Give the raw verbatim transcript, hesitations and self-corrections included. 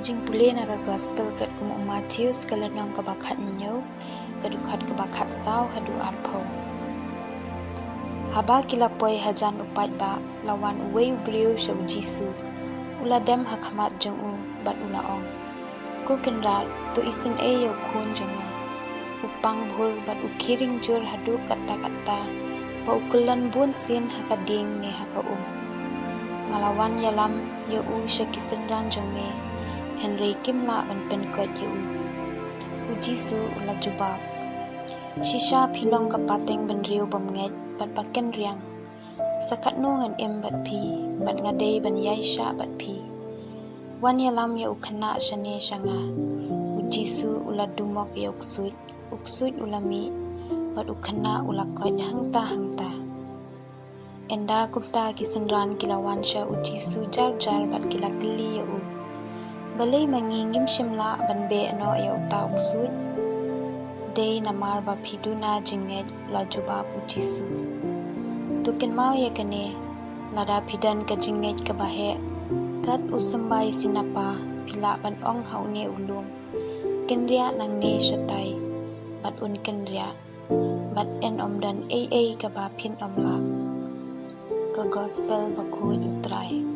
Jingpule na ka Gospel katkum u Mathaios, ka lynnong kaba khathynñiew, ka dkhot kaba khatsaw haduh arphew. Haba ki la poi hajan u paidbah, la wan uwei u briew sha u Jisu. U la dem ha khmat jong u bad u la ong, Ko Kynrad, to isynei ïa u khun jong nga. U pang bhur bad u khih ring jur haduh katta katta, ba u kyllon bun sien ha ka dieng ne ha ka um. Nga la wan ïalam ïa u sha ki synran jong me, hynrei kim lah ban pynkoit ïa u. U Jisu u la jubab, Shisha phi long ka pateng bynriew bymngeit bad ba kynriang. Sa katno ngan im bad phi, bad nga dei ban ïaishah bad phi. Wan ïalam ïa u khynnah shane sha nga. U Jisu u la dumok ïa u ksuid, u ksuid u la mih, bad u khynnah u la koit hangta hangta. Ynda kumta ki synran ki la wan sha u Jisu jar jar bad ki la kylli ïa u, Balei ma ngi ngim shym lah ban beh noh ïa uta u ksuid? Dei namar ba phi duna jingngeit, la jubab u Jisu. To kynmaw ïa kane, lada phi don ka jingngeit kaba heh, kat u symbai sinapa, phi lah ban ong ha une u lum, Kynriah nangne shatai, bad un kynriah, bad yn ym don ei ei kaba phin ym lah. Ka Gospel bakhuid u Trai.